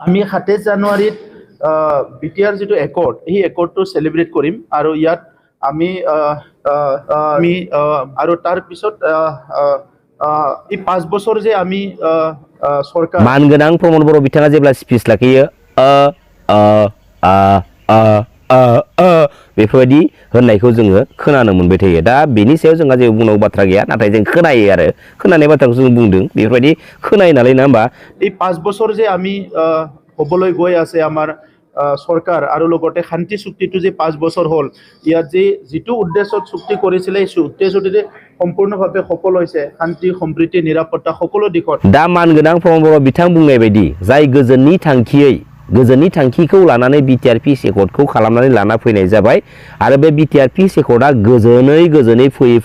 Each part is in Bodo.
আমি 7 জানুৱাৰীত বিটিআৰ যেটো একৰ্ড এই একৰ্ডটো সেলিব্ৰেট কৰিম আৰু ইয়াত আমি আৰু তাৰ পিছত এই 5 বছৰ যে আমি সরকার মাनगोनां प्रमद बर' बिथाङा जेब्ला स्पिच लाखियो बेफोरबायदि होननायखौ जोङो खोनानो मोनबाय थायो। दा बेनि सायाव जोंहा जेबो बुंनांगौ बाथ्रा गैया, नाथाय जों खोनायो आरो खोनानाय बाथ्राखौ जों बुंदों बेफोरबायदि खोनायो नालाय, नङा होमबा? এই 5 বছৰ যে আমি হ'বলৈ গৈ আছে আমাৰ সরকার আৰু লগতে শান্তি চুক্তিটো যে 5 বছৰ হ'ল, ইয়াত যে যেটো উদ্দেশ্যত চুক্তি কৰিছিলে এই উদ্দেশ্যটো সম্পূৰ্ণভাৱে সফল হৈছে, শান্তি সম্প্ৰীতি নিৰাপত্তা সকলো দিশত। दा मानगोनां प्रमद बर' बिथां बुंनाय बायदि जाय गोजोननि थांखिखौ लानानै बिटिआर पिस एकर्डखौ खालामनानै लाना फैनाय जाबाय आरो बे बिटिआर पिस एकर्डआ गोजोनै फैयै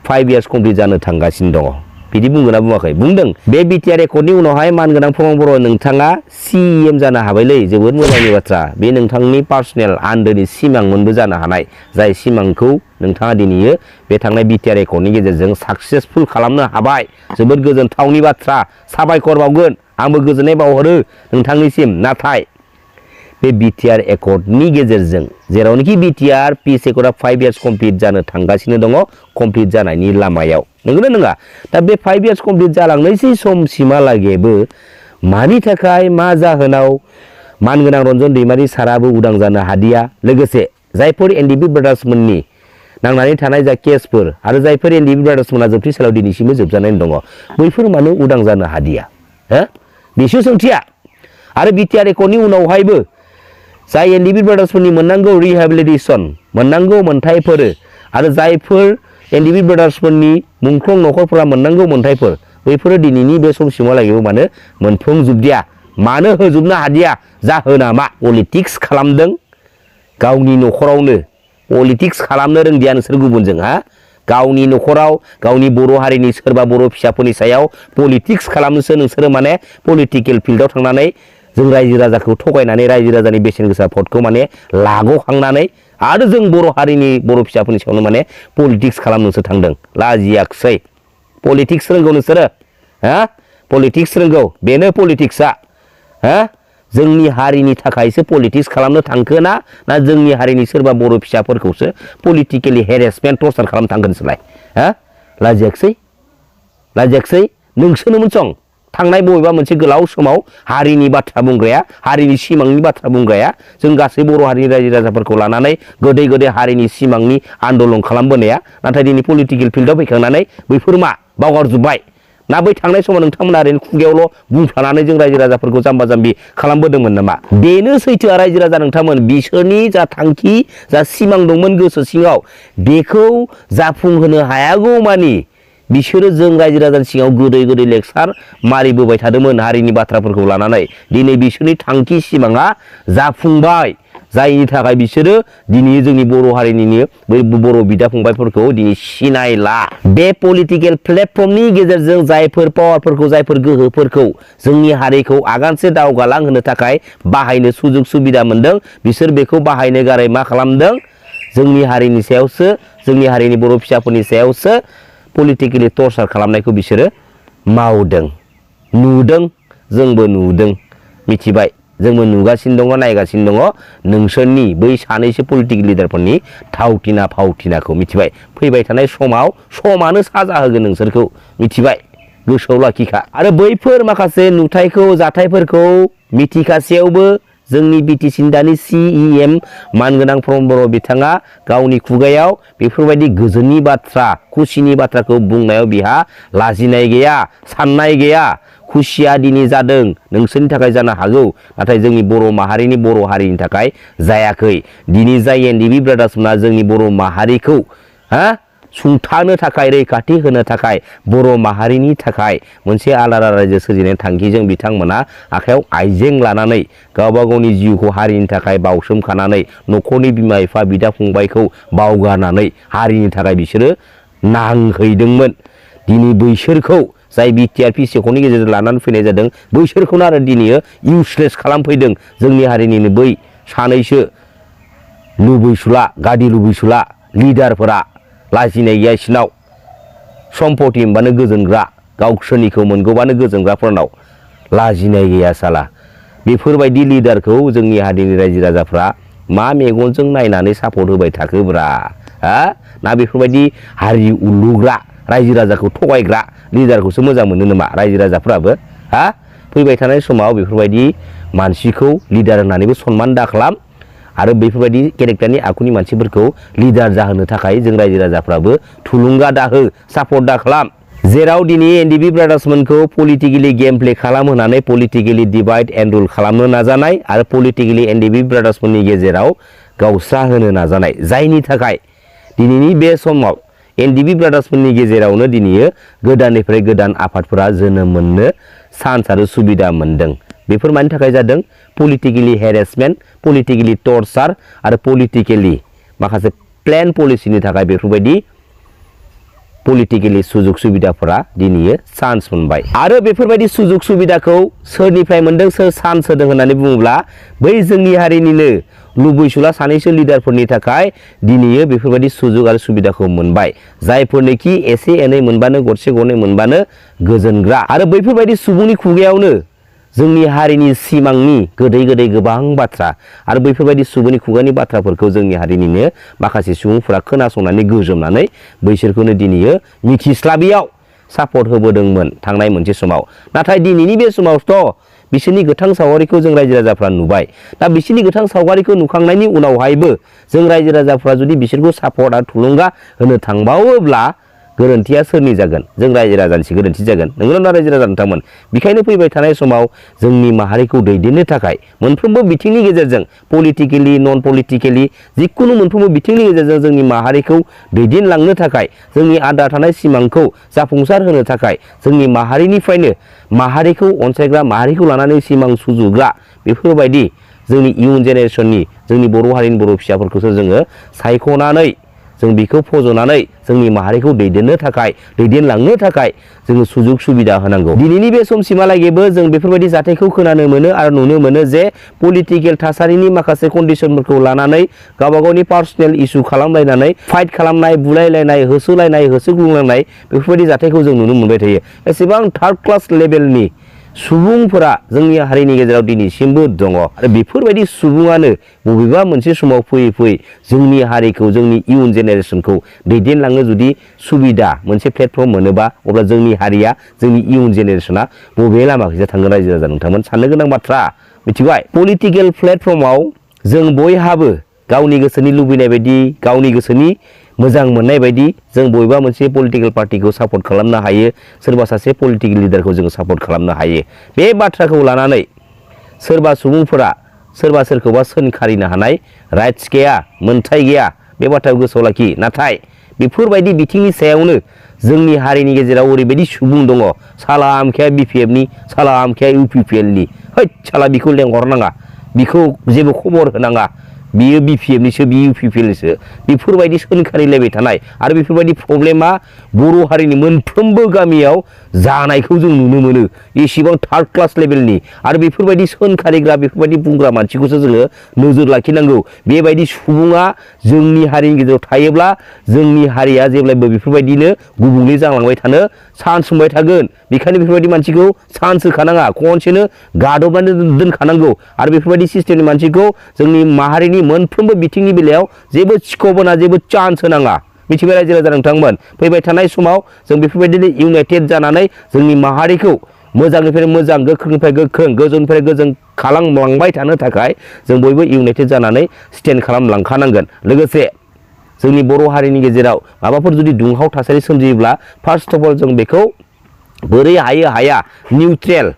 5 इयार्स कमप्लिट जानो थांगासिनो दङ। बिदि बुंगोन ना बुङाखै? बुंदों। बे बिटिआर एकर्डनि उनावहाय मानगोनां प्रमद बर' नोंथाङा सिएम जानो हाबायलै, जोबोद मोजांनि बाथ्रा। बे नोंथांनि पार्सनेल आन्दोनि सिमांमोनबो जानो हानाय, जाय सिमांखौ नोंथाङा दिनैयो बे थांनाय बिटिआर एकर्डनि गेजेरजों साक्सेसफुल खालामनो हाबाय। जोबोद गोजोनथावनि बाथ्रा, साबायखर बावगोन, आंबो गोजोननाय बावहरो नोंथांनिसिम। नाथाय बे बिटिआर एकर्डनि गेजेरजों जेरावनोखि बिटिआर पिस एकर्डआ 5 इयार्स कमप्लिट जानो थांगासिनो दङ, कमप्लिट जानायनि लामायाव, नंगौना नङा? दा बे 5 इयार्स कमप्लिट जालांनायसै समसिमहालागैबो मानि थाखाय मा जाहोनाव मानगोनां रन्जन दैमारि साराबो उदां जानो हादिया, लोगोसे जायफोर एनडिपि ब्रादार्समोननि नांनानै थानाय जा केसफोर आरो जायफोर एनडिपि ब्रादार्समोना जोबथेसालियाव दिनैसिमबो जोबजानानै दङ, बैफोर मानो उदां जानो हादिया? बेसो सोंथिया। आरो बिटिआर एकर्डनि उनावहायबो जाय एनडिपि ब्रादार्सफोरनि मोननांगौ रिहेबिलिटेसन, मोननांगौ मोनथायफोर आरो जायफोर एनडिपि ब्रादार्सफोरनि मुंख्लं नखरफोरा मोननांगौ मोनथायफोर, बैफोरो दिनैनि बे समसिमहालागैबो मानो मोनफुंजोबदिया, मानो होजोबनो हादिया? जाहोना मा? पलिटिक्स खालामदों गावनि नखरावनो। पलिटिक्स खालामनो रोंदिया नोंसोर गुबुनजों, गावनि नखराव गावनि बर' हारिनि सोरबा बर' फिसाफोरनि सायाव पलिटिक्स खालामनोसो नोंसोरो माने पलिटिकेल फिल्डआव थांनानै जों रायजो राजाखौ थगायनानै रायजो राजानि बेसेन गोसा भटखौ माने लाग'खांनानै आरो जों बर' हारिनि बर' फिसाफोरनि सायावनो माने पलिटिक्स खालामनोसो थांदों। लाजियाखसै? पलिटिक्स रोंगौ नोंसोरो? पलिटिक्स रोंगौ? बेनो पलिटिक्सआ। जोंनि हारिनि थाखायसो पलिटिक्स खालामनो थांखो ना जोंनि हारिनि सोरबा बर' फिसाफोरखौसो पलिटिकेलि हेरेसमेन्ट टर्चार खालामनो थांगोन नोंसोरलाय? लाजियाखसै? लाजियाखसै? नोंसोरनोमोन सं थांनाय बबेबा मोनसे गोलाव समाव हारिनि बाथ्रा बुंग्राया, हारिनि सिमांनि बाथ्रा बुंग्राया, जों गासै बर' हारिनि रायजो राजाफोरखौ लानानै गोदै हारिनि सिमांनि आन्दलन खालामबोनाया, नाथाय दिनै पलिटिकेल फिल्डआव फैखांनानै बैफोर मा बावगारजोब्बाय ना? बै थांनाय समाव नोंथांमोना ओरैनो खुगायावल' बुंफ्लानानै जों रायजो राजाफोरखौ जाम्बा जाम्बि खालामबोदोंमोन नामा? बेनो सैथोआ रायजो राजा नोंथांमोन। बिसोरनि जा थांखि, जा सिमां दंमोन गोसो सिङाव, बेखौ जाफुंहोनो हायागौ मानि बिसोरो जों रायजो राजानि सिङाव गोदै लेक्सार मारिबोबाय थादोंमोन हारिनि बाथ्राफोरखौ लानानै। दिनै बिसोरनि थांखि सिमाङा जाफुंबाय, जायनि थाखाय बिसोरो दिनै जोंनि बर' हारिनिनो बै बर' बिदा फंबायफोरखौ दिनै सिनायला। बे पलिटिकेल प्लेटफर्मनि गेजेरजों जायफोर पावारफोरखौ, जायफोर गोहोफोरखौ जोंनि हारिखौ आगानसे दावगालांहोनो थाखाय बाहायनो सुजुग सुबिदा मोनदों, बिसोर बेखौ बाहायनो गारै मा खालामदों? जोंनि हारिनि सायावसो, जोंनि हारिनि बर' फिसाफोरनि सायावसो पलिटिकेलि टर्चार खालामनायखौ बिसोरो मावदों, नुदों, जोंबो नुदों, मिथिबाय, जोंबो नुगासिनो दङ, नायगासिनो दङ नोंसोरनि बै सानैसो पलिटिकेल लिडारफोरनि थावथिना फावथिनाखौ, मिथिबाय? फैबाय थानाय समाव समानो साजा होगोन नोंसोरखौ, मिथिबाय? गोसोआव लाखिखा। आरो बैफोर माखासे नुथायखौ, जाथायफोरखौ मिथिखासेयावबो जोंनि बिटिसिनि दानि सिएम मानगोनां प्रमद बर' बिथाङा गावनि खुगायाव बेफोरबायदि गोजोननि बाथ्रा, खुसिनि बाथ्राखौ बुंनायाव बिहा लाजिनाय गैया, साननाय गैया। खुसिया दिनै जादों, नोंसोरनि थाखाय जानो हागौ, नाथाय जोंनि बर' माहारिनि, बर' हारिनि थाखाय जायाखै। दिनै जाय एनडिपि ब्रादार्समोना जोंनि बर' माहारिखौ सुंथानो थाखाय, रैखाथि होनो थाखाय, बर' माहारिनि थाखाय मोनसे आलादा रायजो सोरजिनायनि थांखिजों बिथांमोना आखायाव आइजें लानानै गावबा गावनि जिउखौ हारिनि थाखाय बावसोमखानानै, न'खरनि बिमा बिफा बिदा फंबायखौ बावगारनानै हारिनि थाखाय बिसोरो नांहैदोंमोन। दिनै बैसोरखौ जाय बिटिआर पिस एकर्डनि गेजेरजों लानानै फैनाय जादों, बैसोरखौनो आरो दिनै इउसलेस खालामफैदों जोंनि हारिनिनो बै सानैसो लुबैसुला, गादि लुबैसुला लिडारफोरा। लाजिनाय गैया बिसिनाव। सम्पति मोनबानो गोजोनग्रा, गावसोरनिखौ मोनगौबानो गोजोनग्राफोरनाव लाजिनाय गैया साला। बेफोरबायदि लिडारखौ जोंनि हारिनि रायजो राजाफ्रा मा मेगनजों नायनानै सापर्ट होबाय थाखोब्रा ना बेफोरबायदि हारि उलुग्रा रायजो राजाखौ थगायग्रा लिडारखौसो मोजां मोनो नामा रायजो राजाफ्राबो फैबाय थानाय समाव बेफोरबायदि मानसिखौ लिडार होननानैबो सनमान दाखालाम आरो बेफोरबायदि केरेक्टारनि आखुनि मानसिफोरखौ लिडार जाहोनो थाखाय जों रायजो राजाफ्राबो थुलुंगा दाहो सापर्ट दाखालाम जेराव दिनै एनडिबि ब्रादार्समोनखौ पलिटिकेलि गेम प्ले खालामहोनानै पलिटिकेलि डिभाइड एन्ड रुल खालामनो नाजानाय आरो पलिटिकेलि एनडिबि ब्रादार्समोननि गेजेराव गावस्रा होनो नाजानाय जायनि थाखाय दिनैनि बे समाव एनडिबि ब्रादार्समोननि गेजेरावनो दिनै गोदाननिफ्राय गोदान आफादफोरा जोनोम मोननो चान्स आरो सुबिदा मोनदों बेफोर मानि थाखाय जादों पलिटिकेलि हेरेसमेन्ट पलिटिकेलि टर्चार आरो पलिटिकेलि माखासे प्लेन पलिसिनि थाखाय बेफोरबायदि पलिटिकेलि सुजुग सुबिदाफोरा दिनै चान्स मोनबाय आरो बेफोरबायदि सुजुग सुबिदाखौ सोरनिफ्राय मोनदों सोर चान्स होदों होननानै बुङोब्ला बै जोंनि हारिनिनो लुबैसुला सानैसो लिडारफोरनि थाखाय दिनै बेफोरबायदि सुजुग आरो सुबिदाखौ मोनबाय जायफोरनोखि एसे एनै मोनबानो गरसे गरनै मोनबानो गोजोनग्रा आरो बैफोरबायदि सुबुंनि खुगायावनो जोंनि हारिनि सिमांनि गोदै गोदै गोबां बाथ्रा आरो बैफोरबायदि सुबुंनि खुगानि बाथ्राफोरखौ जोंनि हारिनिनो माखासे सुबुंफोरा खोनासंनानै गोजोमनानै बैसोरखौनो दिनै मिथिस्लाबियाव सापर्ट होबोदोंमोन थांनाय मोनसे समाव नाथाय दिनैनि बे समावथ' बिसोरनि गोथां सावगारिखौ जों रायजो राजाफ्रा नुबाय दा बिसोरनि गोथां सावगारिखौ नुखांनायनि उनावहायबो जों रायजो राजाफ्रा जुदि बिसोरखौ सापर्ट आरो थुलुंगा होनो थांबावोब्ला गोरोन्थिया सोरनि जागोन जों रायजो राजानिसो गोरोन्थि जागोन नंगौना रायजो राजा नोंथांमोन बेखायनो फैबाय थानाय समाव जोंनि माहारिखौ दैदेननो थाखाय मोनफ्रोमबो बिथिंनि गेजेरजों पलिटिकेलि नन पलिटिकेलि जिखुनु मोनफ्रोमबो बिथिंनि गेजेरजों जोंनि माहारिखौ दैदेनलांनो थाखाय जोंनि आद्रा थानाय सिमांखौ जाफुंसार होनो थाखाय जोंनि माहारिनिफ्रायनो माहारिखौ अनसायग्रा माहारिखौ लानानै सिमां सुजुग्रा बेफोरबायदि जोंनि इयुन जेनेरेसननि जोंनि बर' हारिनि बर' फिसाफोरखौसो जोङो सायख'नानै जों बेखौ फज'नानै जोंनि माहारिखौ दैदेनलांनो थाखाय जोङो सुजुग सुबिदा होनांगौ दिनैनि बे समसिमहालागैबो जों बेफोरबायदि जाथायखौ खोनानो मोनो आरो नुनो मोनो जे पलिटिकेल थासारिनि माखासे कन्डिसनफोरखौ लानानै गावबा गावनि पार्सनेल इसु खालामलायनानै फाइट खालामनाय बुलायलायनाय होसोलायनाय होसोग्लुंलायनाय बेफोरबायदि जाथायखौ जों नुनो मोनबाय थायो एसेबां थार्ड क्लास लेभेलनि सुबुंफोरा जोंनि हारिनि गेजेराव दिनैसिमबो दङ आरो बेफोरबायदि सुबुङानो बबेबा मोनसे समाव फैयै फैयै जोंनि हारिखौ जोंनि इयुन जेनेरेसनखौ दैदेनलांनो जुदि सुबिदा मोनसे प्लेटफर्म मोनोबा अब्ला जोंनि हारिया जोंनि इयुन जेनेरेसना बबे लामाखैजा थांगोन रायजो राजा नोंथांमोन साननो गोनां बाथ्रा मिथिबाय पलिटिकेल प्लेटफर्माव जों बयहाबो गावनि गोसोनि लुबैनाय बायदि गावनि गोसोनि मोजां मोननाय बायदि जों बबेबा मोनसे पलिटिकेल पार्टिखौ सापर्ट खालामनो हायो सोरबा सासे पलिटिकेल लिडारखौ जों सापर्ट खालामनो हायो बे बाथ्राखौ लानानै सोरबा सुबुंफोरा सोरबा सोरखौबा सोंखारिनो हानाय राइट्स गैया मोन्थाय गैया बे बाथ्राखौ गोसोआव लाखि नाथाय बेफोरबायदि बिथिंनि सायावनो जोंनि हारिनि गेजेराव ओरैबायदि सुबुं दङ साला आमखाया बिपिएफनि साला आमखाया इउपिपिएलनि हैद साला बिखौ लेंहरनाङा बिखौ जेबो खबर होनाङा बियो बिपिएफनिसो बियो इउपिपिएलनिसो बेफोरबायदि सोंखारिलायबाय थानाय आरो बेफोरबायदि प्रब्लेमा बर' हारिनि मोनफ्रोमबो गामियाव जानायखौ जों नुनो मोनो एसेबां थार्ड क्लास लेभेलनि आरो बेफोरबायदि सोंखारिग्रा बेफोरबायदि बुंग्रा मानसिखौसो जोङो नोजोर लाखिनांगौ बेबायदि सुबुङा जोंनि हारिनि गेजेराव थायोब्ला जोंनि हारिया जेब्लायबो बेफोरबायदिनो गुबुंले जालांबाय थानो चान्स मोनबाय थागोन बेखायनो बेफोरबायदि मानसिखौ चान्स होखानाङा खनसेनो गादबनानै दोनखानांगौ आरो बेफोरबायदि सिस्टेमनि मानसिखौ जोंनि माहारिनि मोनफ्रोमबो बिथिंनि बेलायाव जेबो स्कप होना जेबो चान्स होनाङा मिथिबाय रायजो राजा नोंथांमोन फैबाय थानाय समाव जों बेफोरबायदिनो इउनाइटेड जानानै जोंनि माहारिखौ मोजांनिफ्राय मोजां गोख्रोंनिफ्राय गोख्रों गोजौनिफ्राय गोजों खालामलांबाय थानो थाखाय जों बयबो इउनाइटेड जानानै स्टेन्ड खालामलांखानांगोन लोगोसे जोंनि बर' हारिनि गेजेराव माबाफोर जुदि दुंहाव थासारि सोमजियोब्ला फार्स्ट अफ अल जों बेखौ बोरै हाया निउट्रेल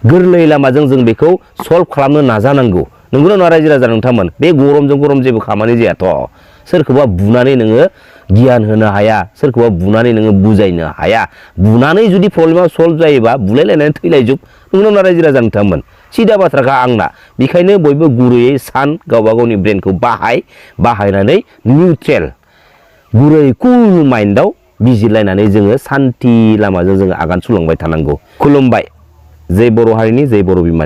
गोरलै लामाजों जों बेखौ सल्भ खालामनो नाजानांगौ नंगौना नङा रायजो राजा नोंथांमोन बे गरमजों गरम जेबो खामानि जायाथ' सोरखौबा बुनानै नोङो गियान होनो हाया सोरखौबा बुनानै नोङो बुजायनो हाया बुनानै जुदि प्रब्लेमा सल्भ जायोबा बुलायलायनानै थैलायजोब नंगौना नङा रायजो राजा नोंथांमोन सिदा बाथ्राखा आंना बेखायनो बयबो गुरैयै सान गावबा गावनि ब्रेनखौ बाहायनानै निउट्रेल गुरै कुल माइन्डआव बिजिरलायनानै जोङो सान्थि लामाजों जोङो आगान सुरलांबाय थानांगौ खुलुमबाय जै बर' हारिनि जै बर' बिमानि